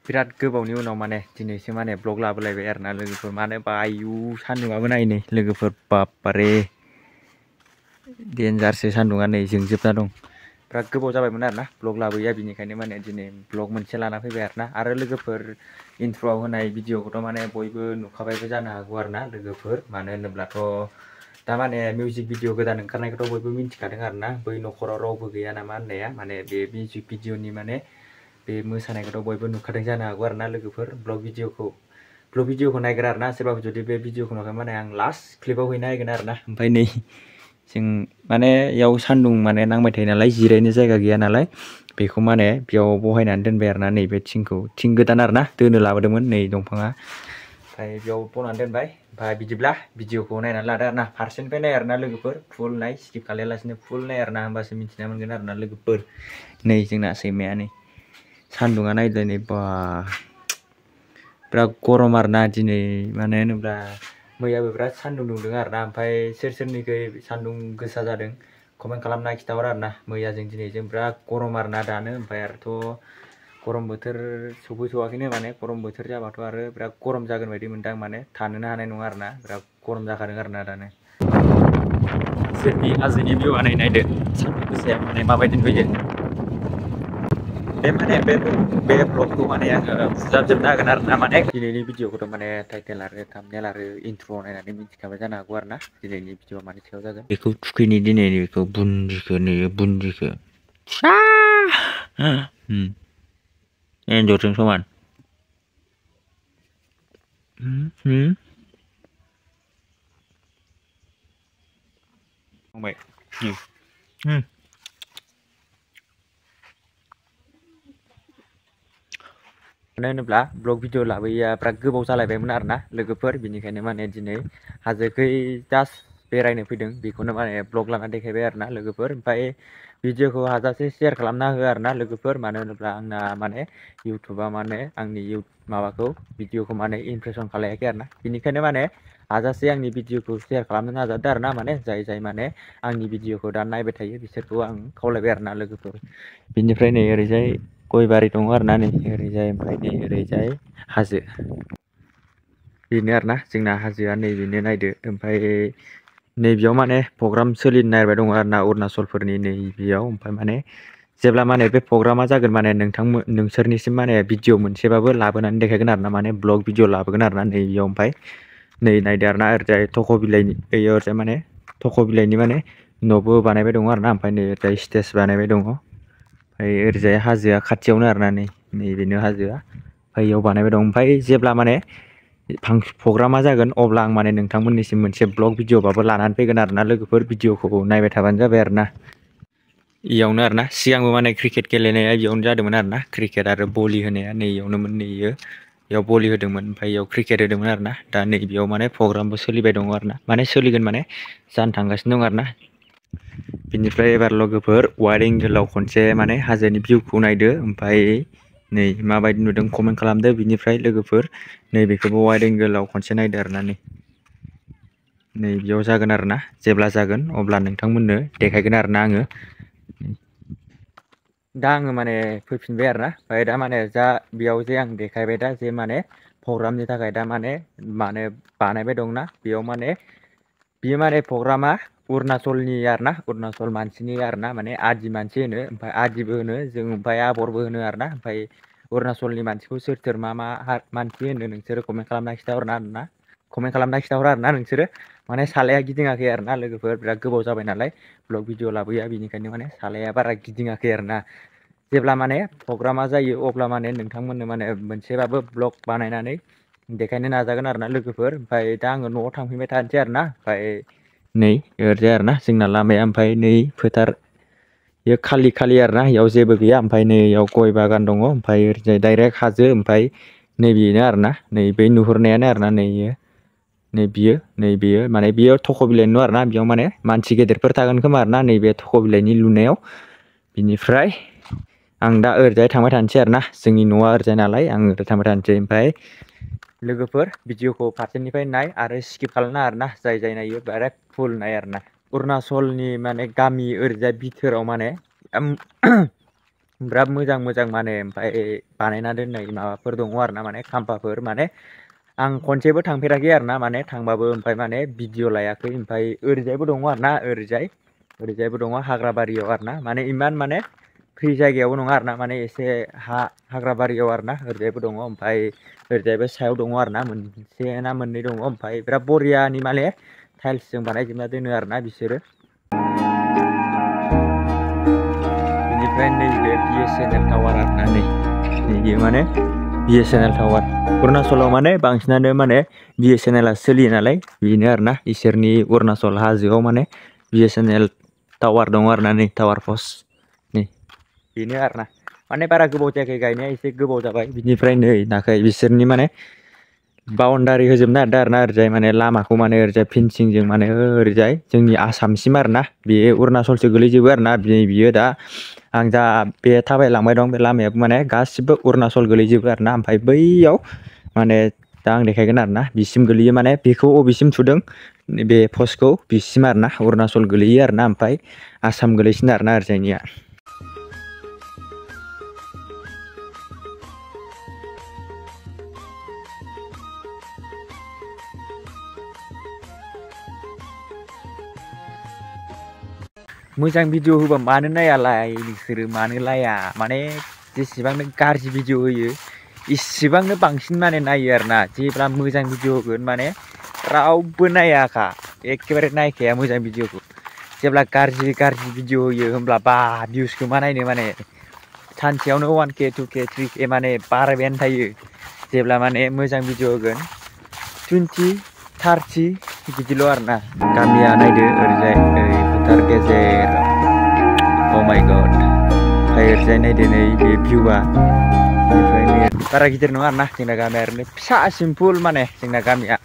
बिराद गोबावनि उनाव माने दिनैसो माने ब्लग लाबोलायबाय आरोना लोगोफोर मानो होनबा आयु सान्दुंआबो नाय नै लोगोफोर बाबारे देन्जारसो सान्दुंआ नै जोंजोबना दं बिराद गोबाव जाबायमोन आरोना ब्लग लाबोया बिनिखायनो माने दिनै ब्लग मोनसे लाना फैबाय आरोना आरो लोगोफोर इन्ट्र'आव होनाय भिडिअखौथ' माने बयबो नुखाबायबो जानो हागौ आरोना लोगोफोर मानो होनोब्लाथ' दा माने मिउजिक भिडिअ गोदान ओंखारनायखौथ' बयबो मिन्थिखादों आरोना बै न'खराव रावबो गैया नामा होननाया माने बे मिउजिक भिडिअनि माने बे मोसानायखौथ' बयबो नुखादों जानो हागौ आरोना लोगोफोर ब्लग भिडिअखौ नायग्रा आरोना सोरबाबो जुदि बे भिडिअखौ नुवाखै माने आं लास्ट क्लिपाव हैना होगोन आरोना ओमफ्राय नै जों माने इयाव सान्दुं माने नांबाय थायो नालाय जिरायनो जायगा गैया नालाय बेखौ माने बेयाव बहायनानै दोनबाय आरोना नैबे थिंखौ थिं गोदान आरोना दोनो लाबोदोंमोन नै दंफाङा ओमफ्राय बेयाव बनानै दोनबाय ओमफ्राय बिदिब्ला भिडिअखौ नायनानै लादो आरोना फारसेनिफ्राय नाय आरोना लोगोफोर फुल नाय स्किप खालायालासिनो फुल नाय आरोना होमबासो मिन्थिना मोनगोन आरोना लोगोफोर नै जोंना सैमाया नै सान्दुंआ नायदो नै बा बिराद गरम आरोना दिनै मानो होनोब्ला मैयाबो बिराद सान्दुं दुंदों आरोना ओमफ्राय सोरनिखै सान्दुं गोसा जादों कमेन्ट खालामना खिथाहर आरोना मैयाजों दिनैजों बिराद गरम आरोना दानो ओमफ्राय आरोथ' गरम बोथोर सफैथ'वाखैनो माने गरम बोथोर जाबाथ' आरो बिराद गरम जागोन बायदि मोनदां माने थानोनो हानाय नङा आरोना बिराद गरम जाखादों आरोना दानो जोंनि हाजोनि भिउआ नायदो सान्दुं गोसाया माने माबायदि नुयो बे ब्लगखौ माने आङो फुजाबजोबनो हागोन आरोना माने दिनैनि भिडिअखौथ' माने टाइटेल आरो थाम्बनेल आरो इन्ट्र' नायनानै मिन्थिखाबाय जानो हागौ आरोना दिनैनि भिडिअआ मानि सायाव जागोन बेखौ थुखैनि दिनैनि बेखौ बुन्दिखौ नुयो बुन्दिखौ एन्जरजों समान फंबाय मानो होनोब्ला ब्लग भिडिअ लाबोयैया बिराद गोबाव जालायबायमोन आरोना लोगोफोर बिनिखायनो माने दिनै हाजोखै जास्ट बेरायनो फैदों बेखौनो माने ब्लग लाना देखायबाय आरोना लोगोफोर ओमफ्राय भिडिअखौ हाजासे शेयार खालामना हो आरोना लोगोफोर मानो होनोब्ला आंना माने इउटुबा माने आंनि माबाखौ भिडिअखौ माने इमप्रेसन खालायाखै आरोना बिनिखायनो माने हाजासे आंनि भिडिअखौ शेयार खालामनो नाजादों आरोना माने जाय माने आंनि भिडिअखौ दा नायबाय थायो बिसोरखौ आं खावलायबाय आरोना लोगोफोर बिनिफ्राय नै ओरैजाय गयबारि दङ आरोना नै ओरैजाय ओमफ्राय नै ओरैजाय हाजो बेनो आरोना जोंना हाजोआ नैबेनो नायदो ओमफ्राय नैबेयाव माने प्रग्राम सोलिनो नागिरबाय दङ आरोना अरुणाचलफोरनि नैबेयाव ओमफ्राय माने जेब्ला माने बे प्रग्रामा जागोन माने नोंसोरनिसिम माने भिडिअ मोनसेबाबो लाबोनानै देखायगोन आरोना माने ब्लग भिडिअ लाबोगोन आरोना नैबेयाव ओमफ्राय नै नायदो आरोना ओरैजाय थख' बिलाइनि ओरैजाय माने थख' बिलाइनि माने न'बो बानायबाय दङ आरोना ओमफ्राय नै ओरैजाय स्टेज बानायबाय दङ ओमफ्राय ओरैजाय हाजोआ खाथियावनो आरोना नैबेनो हाजोआ ओमफ्राय इयाव बानायबाय दं ओमफ्राय जेब्ला माने प्रग्रामा जागोन अब्ला आं माने नोंथांमोननिसिम मोनसे ब्लग भिडिअबाबो लानानै फैगोन आरोना लोगोफोर भिडिअखौ नायबाय थाबानो जाबाय आरोना इयावनो आरोना सिगांबो माने क्रिकेट गेलेनाया इयावनो जादोंमोन आरोना क्रिकेट आरो भलि होनाया नै इयावनोमोन नै इयाव भलि होदोंमोन ओमफ्राय इयाव क्रिकेट होदोंमोन आरोना दा नैबेयाव माने प्रग्रामबो सोलिबाय दङ आरोना माने सोलिगोन माने जानो थांगासिनो दं आरोना बिनिफ्राय एबार लोगोफोर वाइड एंगोलाव खनसे माने हाजोनि भिउखौ नायदो ओमफ्राय नै माबायदि नुदों कमेन्ट खालामदो बिनिफ्राय लोगोफोर नैबेखौबो वाइड एंगोलाव खनसे नायदो आरोना नै बेयाव जागोन आरोना जेब्ला जागोन अब्ला नोंथांमोननो देखायगोन आरोना आङो दा आङो माने फैफिनबाय आरोना ओमफ्राय दा माने जा बेयाव जे आं देखायबाय दा जे माने प्रग्रामनि थाखाय दा माने बानायबाय दंना बेयाव माने बियो माने प्रग्रामा अरुणाचलनि आरोना अरुणाचल मानसिनि आरोना माने आदि मानसि होनो ओमफ्राय आदिबो होनो जों ओमफ्राय आबरबो होनो आरोना ओमफ्राय अरुणाचलनि मानसिखौ सोर मा मानसि होनो नोंसोरो कमेन्ट खालामना खिथाहर आरोना नोंसोरो माने सालाया गिदिङाखै आरोना लोगोफोर बिराद गोबाव जाबाय नालाय ब्लग भिडिअ लाबोया बिनिखायनो माने सालाया बारा गिदिङाखै आरोना जेब्ला माने प्रग्रामा जायो अब्ला माने नोंथांमोननो माने मोनसेबाबो ब्लग बानायनानै देखायनो नाजागोन आरोना लोगोफोर ओमफ्राय दा आङो न'आव थांफिनबाय थानोसै आरोना ओमफ्राय नै ओरैजाय आरोना जोंना लामाया ओमफ्राय नै फोथार बेयो खालि आरोना इयाव जेबो गैया ओमफ्राय नै इयाव गय बागान दङ ओमफ्राय ओरैजाय डाइरेक्ट हाजो ओमफ्राय नैबेनो आरोना नैबे नुहुरनायानो आरोना नैबेयो माने बेयो थख' बिलाइनि न' आरोना बेयाव माने मानसि गेदेरफोर थागोन खोमा आरोना नैबे थख' बिलाइनि लुनायाव बिनिफ्राय आं दा ओरैजाय थांबाय थानोसै आरोना जोंनि न'आ ओरैजाय नालाय आं ओरै थांबाय थानोसै ओमफ्राय लोगोफोर भिडिअखौ फारसेनिफ्राय नाय आरो स्किप खालामना आरोना जाय जाय नायो डाइरेक्ट फुल नाय आरोना अरुणाचलनि माने गामि ओरैजाय बिथोराव माने बिराद मोजां मोजां माने ओमफ्राय बानायना दोननाय माबाफोर दङ आरोना माने खाम्फाफोर माने आं खनसेबो थांफेराखै आरोना माने थांबाबो ओमफ्राय माने भिडिअ लायाखै ओमफ्राय ओरैजायबो दङ आरोना ओरैजायबो दङ हाग्राबारियाव आरोना माने इमान माने फ्रि जायगायावबो नङा आरोना माने एसे हाग्राबारियाव आरोना ओरैजायबो दङ ओमफ्राय ओरैजायबो सायाव दङ आरोना मोनसे ना मोननै दङ ओमफ्राय बिराद बरियानि माने टाइल्सजों बानायजोबना दोनो आरोना बिसोरो बेनिफ्राय नैबे BSNL टावार आरोना नैबे माने BSNL टावार अरुणाचलाव माने बांसिनानो माने BSNL आ सोलियो नालाय बेनो आरोना इसोरनि अरुणाचल हाजोआव माने BSNL टावार दङ आरोना नै टावार पस्ट नै बेनो आरोना माने बारा गोबाव जायाखै गायनाया एसे गोबाव जाबाय बिनिफ्राय नै नाखै बिसोरनि माने बाउन्डारि होजोबनो नागिरदों आरोना ओरैजाय माने लामाखौ माने ओरैजाय फेन्सिंजों माने ओरैजाय जोंनि आसामसिम आरोना बे अरुणाचलसो गोलैजोबो आरोना बियो दा आं दा बे थाबायलांबाय दं बे लामायाबो माने गासिबो अरुणाचल गोलैजोबो आरोना ओमफ्राय बैयाव माने दा आं देखायगोन आरोना बिसिम गोलैयो माने बेखौ अबेसिम थुदों बे पस्टखौ बिसिम आरोना अरुणाचल गोलैयो आरोना ओमफ्राय आसाम गोलैसिन आरोना ओरैजायनिया मोजां भिडिअ होबा मानो नायालाय नोंसोरो मानो लाया माने जेसेबांनो गाज्रि भिडिअ होयो इसेबांनो बांसिन माने नायो आरोना जेब्ला मोजां भिडिअ होगोन माने रावबो नायाखा एखेबारे नायखाया मोजां भिडिअखौ जेब्ला गाज्रि भिडिअ होयो होमब्ला बा भिउसखौ मा नायनो माने सानसेयावनो 1K 2K 3K माने बारायबायानो थायो जेब्ला माने मोजां भिडिअ होगोन 20 30 बिदिल' आरोना गामिया नायदो ओरैजाय फोथार गेजेर अ माय गड ओमफ्राय ओरैजाय नायदो नै बे भिउआ बेनिफ्राय बारा गिदिर नङा आरोना जोंना गामिया ओरैनो फिसा सिम्पोल माने जोंना गामिया